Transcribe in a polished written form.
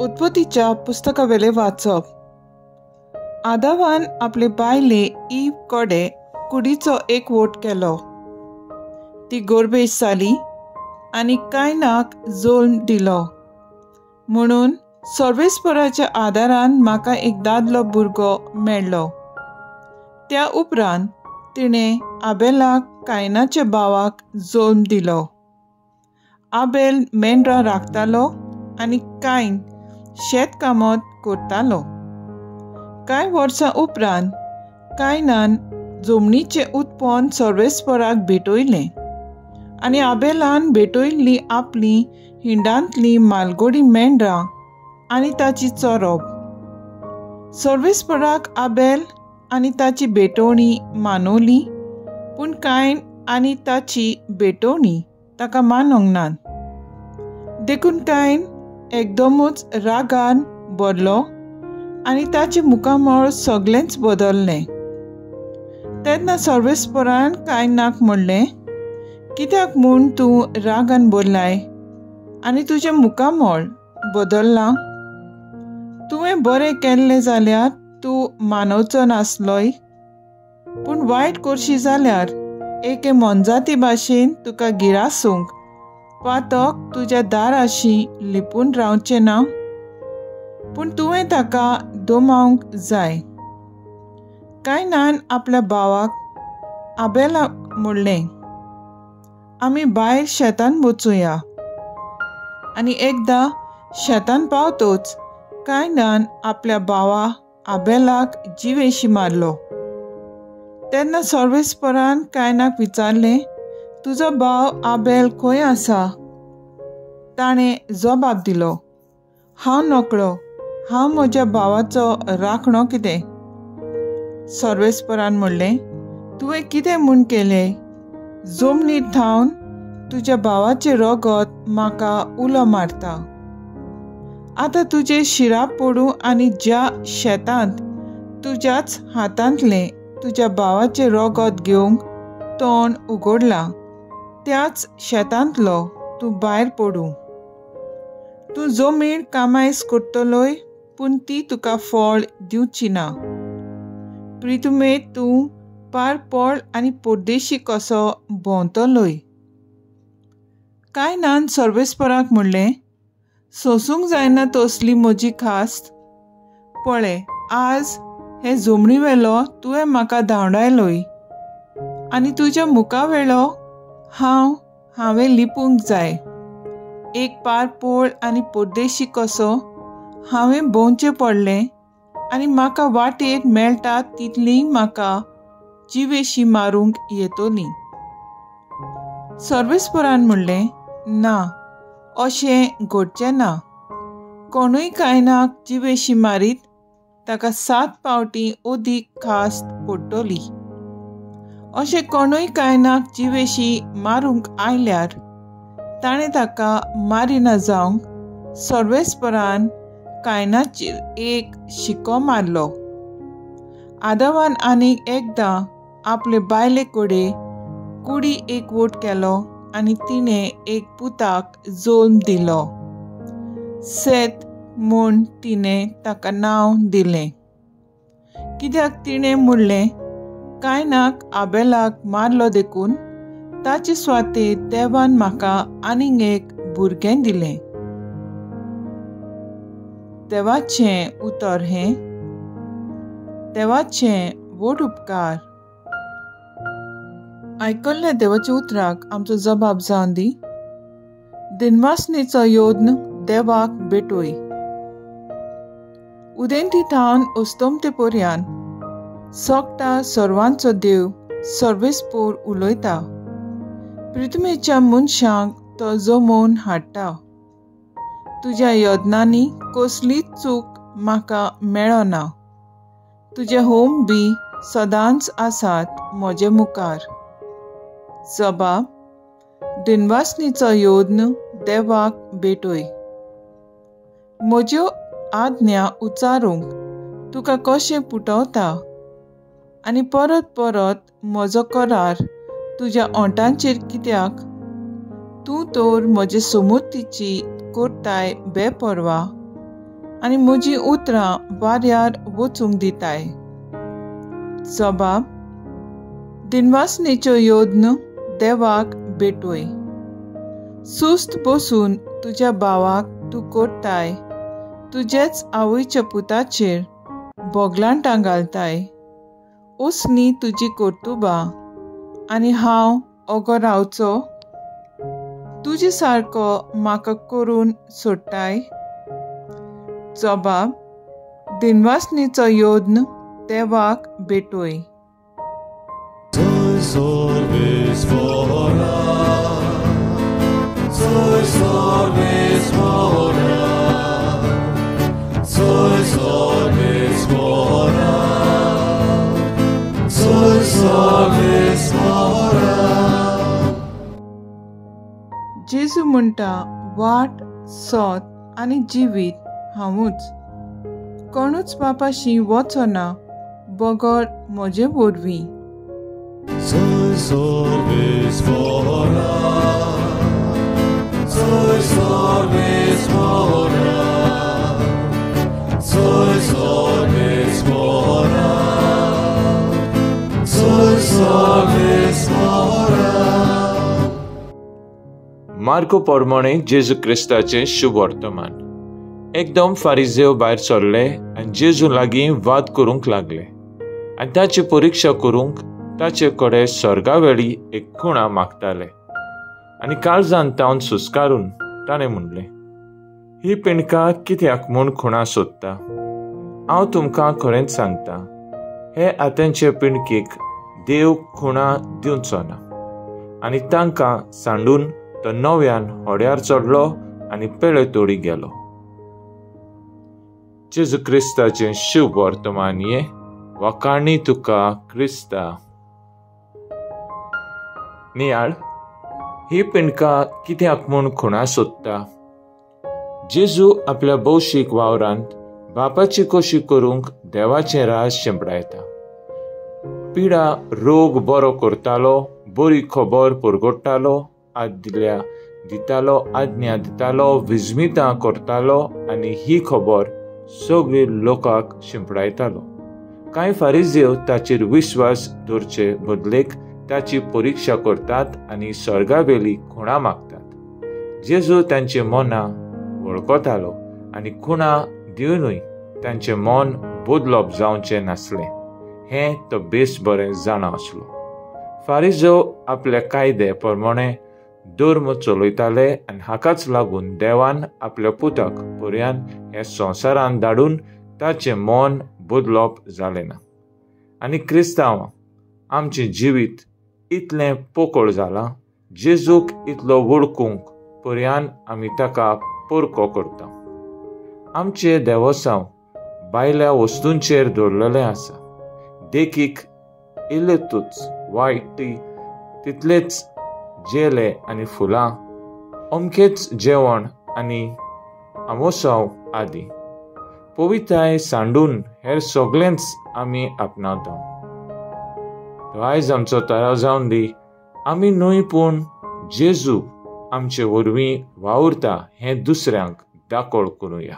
उत्पत्तीच्या पुस्तकावेले वाचप. आदावान आपले बायले ईव कडे कुडीचो एकवोट केलो. ती गोरबेश जाली आनी कायनाक जोल्म दिलो. म्हणून सर्वेस्पराच्या आदारान म्हाका एक दादलो भुरगो मेळ्ळो. त्या उपरांत तिणें आबेलाक कायनाच्या भावाक जोल्म दिलो. आबेल मेंढरां राखतालो आनी कायन शेतकामत करतालो. कांय वर्सां उपरांत कायनान जमनीचें उत्पन्न सर्वेस्पराक भेटयलें आनी आबेलान भेटयल्ली आपली हिंडांतली मालगोडी मेंढरां आनी ताची चोरोप. सर्वेस्पराक आबेल आनी ताची भेटवणी मानवली, पूण कायन आनी ताची भेटवणी ताका मानूंक ना. देखून कायन एकदमूच रागान भरलो आनी ताचें मुखामळ सगळेंच बदल्लें. तेन्ना सर्वेस्परान कायनाक म्हणलें, कित्याक म्हूण तूं रागान भरलाय आनी तुजें मुखामळ बदल्लां? तुवें बरें केल्लें जाल्यार तूं मानवचो नासलोय, पूण वायट करशी जाल्यार एके मोनजाती भाशेन तुका गिरासूंक पातक तुज्या दाराशी लिपून रावचें ना, पूण तुवें ताका दमावंक जाय. कायनान आपल्या भावाक आबेलाक म्हणलें, आमी भायर शेतान वचुया. आनी एकदां शेतान पावतोच कायनान आपल्या भावा आबेलाक जिवेशी मारलो. तेन्ना सर्वेस्परान कायनाक विचारलें, तुजो भाव आबेल खंय आसा? ताणें जबाब दिलो, हांव नकळो, हांव म्हज्या भावाचो राखणो कितें? सर्वेस्परान म्हणलें, तुवें कितें म्हूण केलें? जमनीर थावन तुज्या भावाचें रगत म्हाका उलो मारता. आतां तुजें शिराप पडूं आनी ज्या शेतांत तुज्याच हातांतलें तुज्या भावाचें रगत घेवंक तोंड उगडलां त्याच शेतांतलो तूं भायर पडूं. तूं जमीन कामायस करतलोय, पूण ती तुका फळ दिवची ना. प्रितुमे तूं पार पळ आनी परदेशी कसो भोंवतलोय. कायनान सर्वेस्पराक म्हणलें, सोसूंक जायना तसली म्हजी खास्त. पळय, आज हे जमनी वेलो तुवें म्हाका धांवडायलोय आनी तुज्या मुखावेलो हांवें लिपूंक जाय. एक पार पोळ आनी परदेशी कसो हांवें भोंवचें पडलें आनी म्हाका वाटेर मेळटा तितली म्हाका जिवेशी मारूंक येतली. सर्वेस्परान म्हणलें, ना, अशें घडचें ना. कोणूय कायनाक जिवेशी मारीत ताका 7 पावटी अदीक खास्त पडटली. अशें कोणूय कायनाक जिवेशी मारूंक आयल्यार ताणें ताका मारिना जावंक सर्वेस्परान कायनाचेर एक शिको मारलो. आदावान आनीक एकदां आपले बायले कडेन कुडी एकवोट केलो आनी तिणें एक पुताक जोल्म दिलो. सेत म्हूण तिणें ताका नांव दिलें, कित्याक तिणें म्हणलें, कायनाक आबेलाक मारलो देखून ताचे सुवातेर देवान म्हाका आनीक एक भुरगें दिलें. देवाचें उतर हें. देवाचें व्हड उपकार. आयकल्ल्या देवाच्या उतराक आमचो जबाब जावन दी. दिनवासनेचो योद्न देवाक भेटोय. उदेंती थावन अस्तमते पर्यान सोगटा सर्वांचो देव सर्वेस्पोर उलयता. पृथ्वीच्या मनशांक तो जमोवन हाडटा. तुज्या यत्नांनी कसलीच चूक म्हाका मेळना. तुजे होम बी सदांच आसात म्हजे मुखार. जबाब, दिनवासनीचो योद्न देवाक भेटोय. म्हज्यो आज्ञा उच्चारूंक तुका कशें पुटवता आनी परत परत म्हजो करार तुज्या ओंठांचेर कित्याक? तूं तर म्हजे समुतीची करताय बेपर्वा आनी म्हजीं उतरां वाऱ्यार वचूंक दिताय. जबाब: दिनवासनेच्यो यत्न देवाक भेटय. सुस्त बसून तुज्या भावाक तूं करताय, तुजेच आवयच्या पुताचेर बोगलांटां घालताय. असलीं तुजी कर्तुबां आनी हांव ओगो रावचो? तुजे सारको म्हाका करून सोडटाय? जबाब: दिनवासनेचो यत्न देवाक भेटय. जेजू म्हणटा, वाट, सत आनी जिवीत हांवूच. कोणूच बापाशी वचना बगर म्हजे वरवीं. मार्को प्रमाणे जेजू क्रिस्ताचें शुभ वर्तमान. एकदम फारिजेव भायर सरले आनी जेजू लागीं वाद करूंक लागले आनी ताची परिक्षा करूंक ताचे कडेन स्वर्गावेली एक खुणा मागताले. आनी काळजान तावन सुस्कारून ताणें म्हणलें, ही पिंडका कित्याक म्हूण खुणा सोदता? हांव तुमकां खरेंच सांगता, हे आतांचे पिंडकेक देव खुणा दिवचो ना. आनी तांकां सांडून तो नव्यान होड्यार चडलो आनी पेळे तोडी गेलो. जेजू क्रिस्ताचें शुभ वर्तमान ये वाखाणी तुका क्रिस्ता. नियाळ, ही पिंडका कित्याक म्हूण खुणा सोदता? जेजू आपल्या भौशीक वावरांत बापाची कोशी करूंक देवाचें राज शिंपडायता. पिडा रोग बरो करतालो, बरी खबर परगट्टालो, आदल्या दितालो, आज्ञा दितालो, विस्मितां करतालो आनी ही खबर सगळे लोकांक शिंपडायतालो. कांय फारिजेव ताचेर विश्वास दवरचे बदलेक ताची परिक्षा करतात आनी स्वर्गावेली खुणा मागतात. जेजू तांचे मनां वळखतालो आनी खुणा दिवनूय तांचें मन बदलप जावचें नासलें हें तो बेस बरें जाणा आसलो. फारिजो आपल्या कायदे प्रमाणे धर्म चलयताले आनी हाकाच लागून देवान आपल्या पुताक पर्यान ह्या संवसारान धाडून ताचें मन बदलप जालें ना. आनी क्रिस्तांव आमचें जिवीत इतलें पोकळ जालां, जेजूक इतलो वळखूंक पर्यान आमी ताका परको करता. आमचें देवसांव भायल्या वस्तूंचेर दवरलेलें आसा, देखीक इल्लेतूच वायट तितलेच जेले आनी फुलां, अमकेच जेवण आनी आमोसांव आदी. पवित्राय सांडून हेर सगळेंच आमी आपणावता. तो आयज आमचो तराव जावन दी, आमी न्हय पूण जेजू आमचे वरवीं वावुरता हें दुसऱ्यांक दाखोळ करुया.